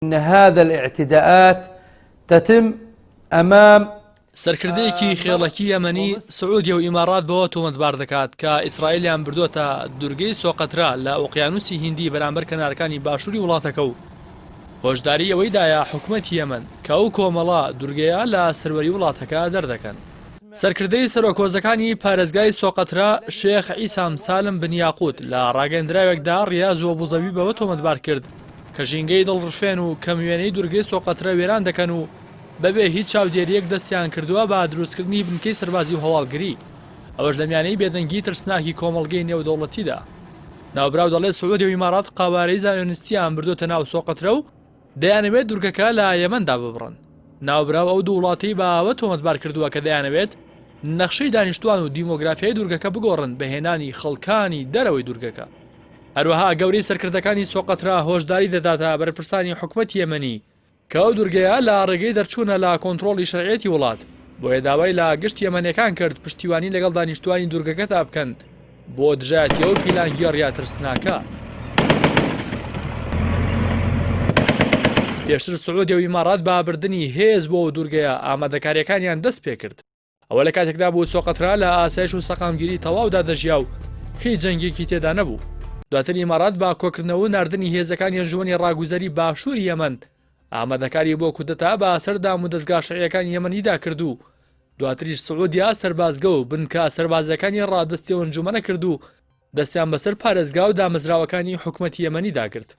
ان هذا الاعتداءات تتم امام سەرکردەیەکی خێڵەکی یەمەنی سعودیە و ئیماڕات بەوە تۆمەتبار دەکات کە ئیسرائیلیان بردووەتە دورگەی سۆقەترا لە ئۆقیانوسی هیندی بەرامبەر کەنارەکانی باشووری وڵاتەکە و هۆشداری ئەوەی دایە حکومەتی یەمەن کە ئەو کۆمەڵە دورگەیە لە سەروەری وڵاتەکە دەردەکەن. سەرکردەی سەرۆک هۆزەکانی پارێزگای سۆقەترا شێخ عیسام سالم بن یاقوت لە ڕاگەیەندراوێکدا ڕیاز و ئەبوزەبی بەوە تۆمەتبار کرد کە ژینگەی دڵڕفێن و کەموێنەی دورگەی سۆقەترە وێران دەکەن و بەبێ هیچ چاودێرییەک دەستیان کردووە بە دروستکردنی بنکەی سەربازی و هەواڵگری، ئەوەش لە میانەی بێدەنگی ترسناکی کۆمەڵگەی نێودەوڵەتیدا. ناوبراو دەڵێت سعودیە و ئیماڕات قەوارەی زایۆنیستیان بردۆتە ناو سۆقەترە و دەیانەوێت دورگەکە لە یەمەن داببڕن. ناوبراو ئەو دوو وڵاتەی بە ئەوە تۆمەتبار کردووە کە دەیانەوێت نەخشەی دانیشتووان و دیمۆگرافیای دورگەکە بگۆڕن بە هێنانی خەڵکانی دەرەوەی دورگەکە. هەروەها گەورەی سەرکردەکانی سۆقەترا هۆشداری دەداتە بەرپرسانی حکومەتی یەمەنی کە ئەو دورگەیە لە ڕێگەی دەرچوونە لە کۆنترۆڵی شەرعیەتی وڵات، بۆیە داوای لە گشت یەمەنیەکان کرد پشتیوانی لەگەڵ دانیشتوانی دورگەکەدا بکەن بۆ دژایەتی ئەو پیلانگێڕیە ترسناکە. پێشتر سعودیە و ئیماڕات بە بردنی هێز بۆ ئەو دورگەیە ئامادەکاریەکانیان دەستپێکرد. ئەوە لە کاتێکدا بوو سۆقەترا لە ئاسایش و سەقامگیری تەواودا دەژیا و هیچ جەنگێکی تێدا نەبوو. دواتر ئیمارات بە کۆکردنەوە و ناردنی هێزەکانی ئەنجومەنی ڕاگوزەری باشووری یەمەن ئامادەکاری بۆ کودەتا بە سەر دامودەزگا شەرعیەکانی یەمەنیدا کرد و دواتریش سعودیا سەربازگە و بنکە سەربازیەکانی ڕادەستی ئەو ئەنجومەنە کرد و دەستیان بەسەر پارێزگا و دامەزراوەکانی حکومەتی یەمەنیدا گرت.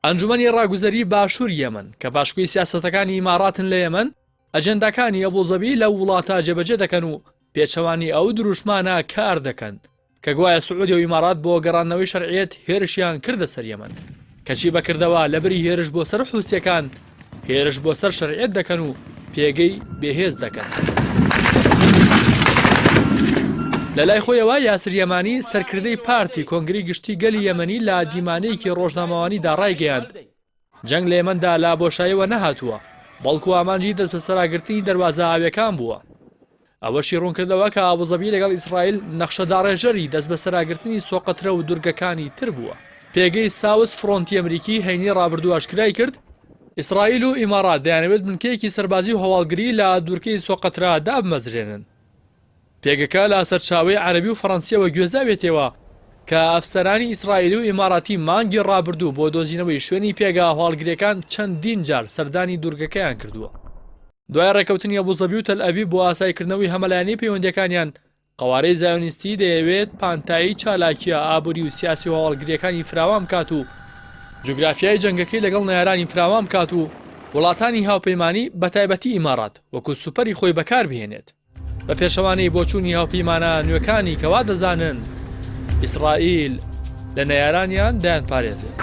ئەنجومەنی ڕاگوزەری باشووری یەمەن کە پاشکۆی سیاسەتەکانی ئیماڕاتن لە یەمەن، ئەجێنداکانی ئەبوزەبی لەو وڵاتە جێبەجێ دەکەن و پێچەوانی ئەو دروشمانە کار دەکەن کە گوایە سعودیە و ئیمارات بۆ گەڕاندنەوەی شەرعیەت هێرشیان کردە سەر یەمەن کەچی بەکردەوە لەبری هێرش بۆ سەر حوسیەکان هێرش بۆ سەر شەرعیەت دەکەن و پێگەی بێهێز دەکەن. لەلای خۆیەوە یاسر یەمانی سەرکردەی پارتی کۆنگری گشتی گەلی یەمەنی لە دیمانەیەکی ڕۆژنامەوانیدا ڕایگەیاند جەنگ لە یەمەندا لە بۆشاییەوە نەهاتووە، بەڵکو ئامانجی دەستبەسەراگرتنی دەروازە ئاوییەکان بووە. ئەوەشی ڕوونکردەوە کە ئابوزەبی لەگەڵ ئیسرائیل نەخشەداڕێژەری دەستبەسەراگرتنی سۆقەترە و دورگەکانی تر بووە. پێگەی ساوس فرۆنتی ئەمریکی هەینی ڕابردوو ئاشکرای کرد، ئیسرائیل و ئیمارات دەیانەوێت بنکەیەکی سەربازی و هەواڵگری لە دوورگەی سۆقەترا دابمەزرێنن. پێگەکە لە سەرچاوەی عەرەبی و فەڕەنسییەوە گوێزاوێتەوە کە ئەفسەرانی ئیسرائیلی و ئیماراتی مانگی ڕابردوو بۆ دۆزینەوەی شوێنی پێگە هەواڵگرییەکان چەندین جار سەردانی دوورگەکەیان کردووە. دوای ڕێککەوتنی ئەبوزەبی و تەلئەبیب بۆ ئاساییکردنەوەی هەمەلایەنەی پەیوەندییەکانیان، قەوارەی زایۆنیستی دەیەوێت پانتایی چالاکییە ئابووری و سیاسی و هەواڵگرییەکانی فراوان بکات و جوگرافیای جەنگەکەی لەگەڵ نەیارانی فراوان بکات و وڵاتانی هاوپەیمانی بەتایبەتی ئیماڕات وەکو سوپەری خۆی بەکاربهێنێت. بە پێچەوانەی بۆچوونی هاوپەیمانە نوێکانی کە وا دەزانن ئیسرائیل لە نەیارانیان دەیانپارێزێت.